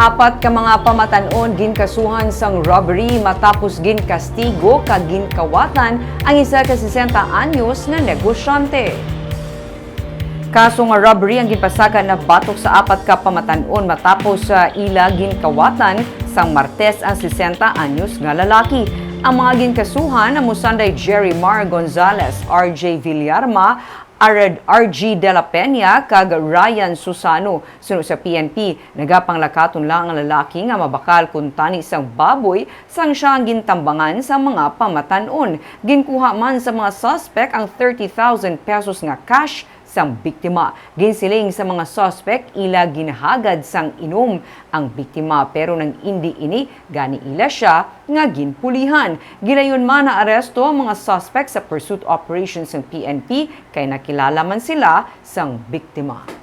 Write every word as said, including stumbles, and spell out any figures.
Apat ka mga pamatan-on ginkasuhan sang robbery matapos ginkastigo kag ginkawatan ang isa ka sesenta anyos nga negosyante. Kaso nga robbery ang ginpasaka nabatok sa apat ka pamatan-on matapos sa ila ginkawatan sang Martes ang sesenta anyos nga lalaki. Ang mga ginkasuhan amo sanday Jerry Mar Gonzalez, R J Villarma, Arad R G de la Peña kag Ryan Susano. Suno sa P N P, nagapanglakaton lang ang lalaki nga mabakal kuntani sang baboy sang siya ang gintambangan sa mga pamatan-on. Ginkuha man sa mga suspek ang thirty thousand pesos nga cash sang biktima. Ginsiling sa mga suspek, ila ginhagad sang inom ang biktima, pero nang indi ini, gani ila sia nga ginpulihan. Gilayon man naaresto ang mga suspek sa pursuit operation sang P N P kay nakilala man sila sang biktima.